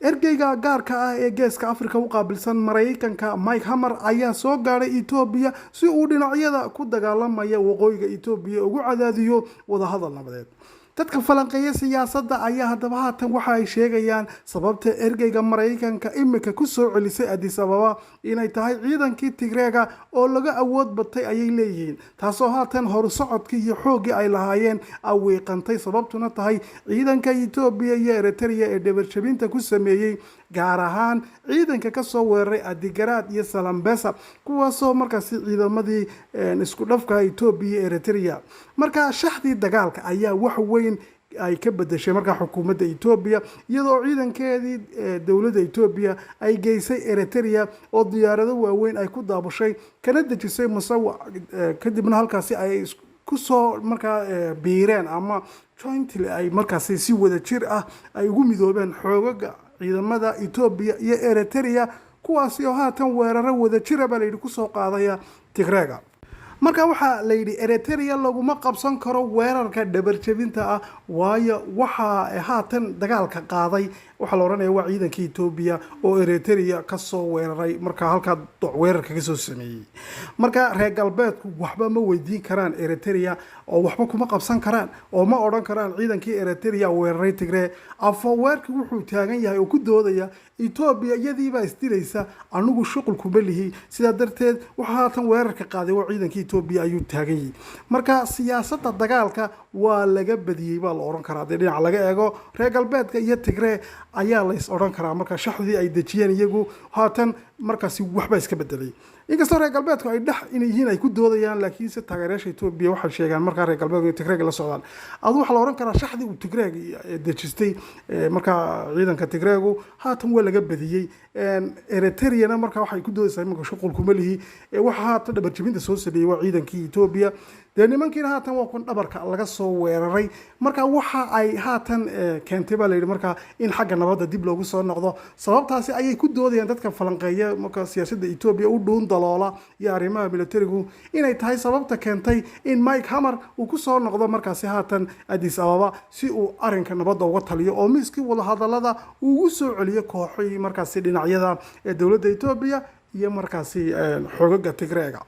Ergeyga gaarka ah ee Geeska Africa u qaabilsan Maraykanka, Mike Hammer, ayaa soo gaadhay Etoobiya si uu dhinacyada ku dagaalamaya waqooyiga Etoobiya ugu cadaadiyo wadahadal nabadeed. Dadka falanqeeya siyaasadda ayaa haddaba haatan waxa ay sheegayaan sababta ergeyga Maraykanka imika kusoo celisay Addis Ababa inay tahay ciidankii Tigreega oo laga awood batay, ayay leeyihiin, taasoo haatan horusocodkii iyo xooggii ay lahaayeen awiiqantay, sababtuna tahay ciidanka Etoobiya iyo Eritrea ee dhabarjabinta ku sameeyey, gaar ahaan ciidanka kasoo weeraray Adigaraad iyo Salambesa, kuwaasoo markaasi ciidamadii isku dhafka Etoobiya iyo Eritrea. Marka shaxdii dagaalka ayaa wax weyn ay ka bedeshay markaa xukuumadda Etoobiya, iyadoo ciidankeedii dowladda Etoobiya ay geysay Eritrea oo diyaarado waaweyn ay ku daabushay kana dejisay Musawa, kadibna halkaasi ay kusoo markaa biireen ama jointly ay markaasi si wada jir ah ay ugu midoobeen xoogaga ciidamada Etoobiya iyo Eritrea, kuwaasi oo haatan weeraro wada jira baa layidhi kusoo qaadaya Tigreega. Marka waxaa la yidhi Eritrea laguma qabsan karo weerarka dhabarjabinta ah, waayo waxaa haatan dagaalka qaaday waxaa la odhanaya waa ciidanka Etoobiya oo Eritrea kasoo weeraray, markaa halkaa doc weerarka kasoo sameeyey. Marka reer galbeedku waxba ma weydiin karaan Eritrea oo waxba kuma qabsan karaan oo ma odhan karaan ciidankii Eritrea weeraray Tigree. Afaweerki wuxuu taagan yahay oo ku doodaya Etoobiya iyadiibaa isdilaysa, anigu shuqul kuma lihi, sidaa darteed waxaa haatan weerarka qaaday waa ciidankii Etoobiya, ayuu taagan yahay. Marka siyaasadda dagaalka waa laga badiyey baa la odhan karaa haddii dhinaca laga eego reer galbeedka iyo Tigree, ayaa la is odhan karaa. Marka shaxdii ay dejiyeen iyagu haatan markaasi waxbaa iska bedelay, inkastoo reer galbeedku ay dhex inay yihiin ay ku doodayaan, laakiinse taageerayaasha Etoobiya waxay sheegaan markaa reer galbeedku inay Tigreeg la socdaan. Adu waxaa la odhan karaa shaxdii uu Tigreeg dejistay markaa ciidanka Tigreegu haatan waa laga badiyey. Eritreana markaa waxay ku doodaysaa imanka shuqul kuma lihi, waxa haatan dhabarjebinta soo sameeyey waa ciidankii Etoobiya. Dee nimankiina haatan waa kun dhabarka laga soo weeraray. Marka waxa ay haatan keentay baa la yidhi markaa in xagga nabadda dib loogu soo noqdo. Sababtaasi ayay ku doodayaan dadka falanqeeya marka siyaasadda Etoobiya u dhuun daloola iyo arrimaha militarigu inay tahay sababta keentay in Mike Hammer uu ku soo noqdo markaasi haatan Addis Ababa si uu arrinka nabadda uga taliyo oo miiskii wadahadalada ugu soo celiyo kooxihii markaasi dhinacyada ee dowladda Etoobiya iyo markaasi xoogaga Tigreega.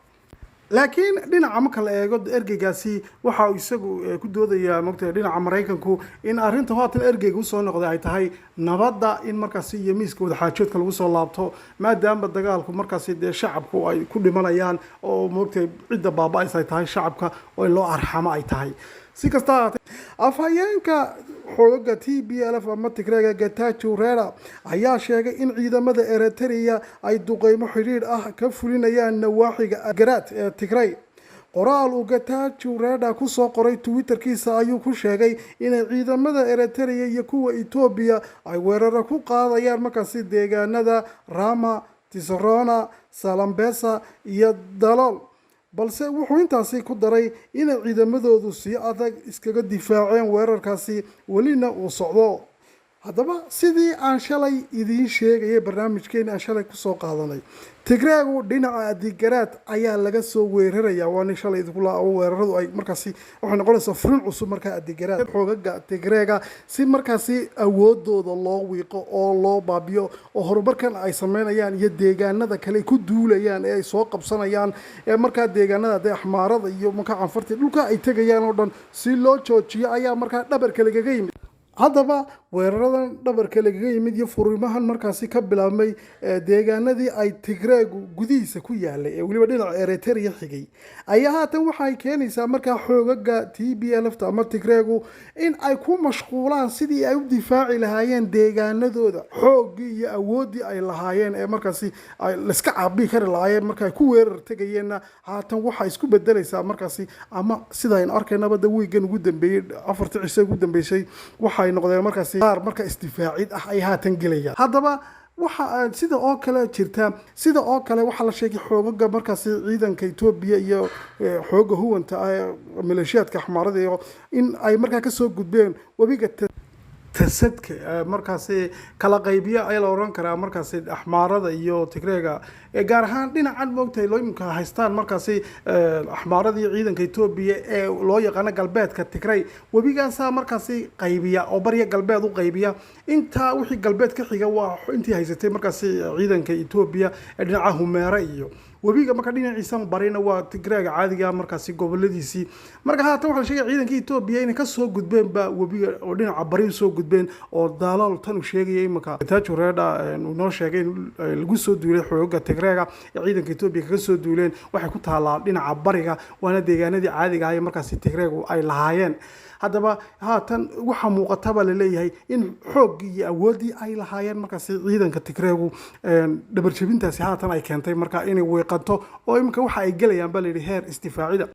Laakiin dhinaca marka la eego ergeygaasi waxa uu isagu ku doodayaa mogtahay dhinaca Maraykanku in arrinta haatan ergeyga usoo noqday ay tahay nabadda in markaasi iyo miiska wadaxaajoodka lagu soo laabto, maadaama dagaalku markaasi dee shacabku ay ku dhimanayaan oo mogtahay cidda baaba-aysa ay tahay shacabka oo in loo arxamo ay tahay. Si kasta ahaatee, afhayeenka xoogaga TPLF ama Tigreega, Getachew Reda, ayaa sheegay in ciidamada Eritrea ay duqeymo xidhiidh ah ka fulinayaan nawaaxiga Garaad ee Tigray. Qoraal uu Getachew Reda kusoo qoray Twitterkiisa ayuu ku sheegay inay ciidamada Eritrea iyo kuwa Etoobiya ay weeraro ku qaadayaan markaasi deegaanada Rama, Tisrona, Salambesa iyo Dalool, balse wuxuu intaasi ku daray inay ciidamadoodu si adag iskaga difaaceen weerarkaasi, welina uu socdo. Haddaba sidii aan shalay idiin sheegayay barnaamijkeeni aan shalay kusoo qaadanay, Tigreegu dhinaca Adigaraad ayaa laga soo weeraraya. Waa nin shalay idinkula weeraradu ay markaasi waxay noqonaysaa furin cusub. Markaa Adigaraad xoogaga Tigreega si markaasi awoodooda loo wiiqo oo loo baabiyo oo horumarkan ay sameynayaan iyo deegaanada kale ku duulayaan ee ay soo qabsanayaan ee markaa deegaanada dee Axmaarada iyo markaa Canfarta dhulka ay tegayaan oo dhan si loo joojiyo ayaa markaa dhabarka lagaga yimid. Haddaba weeraradan dhabarka lagaga yimid iyo furimahan markaasi ka bilaabmay deegaanadii ay Tigreegu gudihiisa ku yaalay ee weliba dhinaca Eritrea xigay ayaa haatan waxay keenaysaa markaa xoogaga TPLF ta ama Tigreegu in ay ku mashquulaan sidii ay u difaaci lahaayeen deegaanadooda. Xooggii iyo awooddii ay lahaayeen ee markaasi ay laiska caabii kari lahaayeen marka ay ku weerar tegayeenna haatan waxaa isku bedelaysaa markaasi, ama sidaynu arkaynaba da wiigan ugu dambeeyey, 4-tii cisho ugu dambeysay, waxay noqdeen markaasi qaar marka isdifaacid ah ay haatan gelayaan. Haddaba waxa sida oo kale jirta, sida oo kale waxaa la sheegay xoogaga markaasi ciidanka Etoobiya iyo xooga huwanta ah ee maleeshiyaadka Axmaarada iyo in ay markaa kasoo gudbeen webiga Tasadka markaasi kala qaybiya ayaa la oran karaa markaasi Axmaarada iyo Tigreega, gaar ahaan dhinacan moogtahay loo imika haystaan markaasi Axmaarada iyo ciidanka Etoobiya ee loo yaqaano galbeedka Tigray. Webigaasaa markaasi qaybiya oo barya galbeed u qaybiya. Intaa wixii galbeed ka xiga waa intii haysatay markaasi ciidanka Etoobiya ee dhinaca Humeere iyo webiga. Marka dhinaciisa barina waa Tigreega caadiga markaasi goboladiisii. Marka haatan waxaa la sheegaya ciidanka Etoobiya inay kasoo gudbeen ba webiga oo dhinaca bari usoo gudbeen, oo Daalool tan uu sheegaya imanka Getachew Reda uu noo sheegay in lagu soo duulay xooga Tigreega ee ciidanka Etoobiya kaga soo duuleen waxay ku taalaa dhinaca bariga, waana deegaanadii caadiga ah ee markaasi Tigreegu ay lahaayeen. Haddaba haatan waxaa muuqataba laleeyahay in xooggii iyo awooddii ay lahaayeen markaasi ciidanka Tigreegu dhabarjebintaasi haatan ay keentay marka inay weeqanto, oo iminka waxa ay gelayaan baa layidhi heer isdifaacida.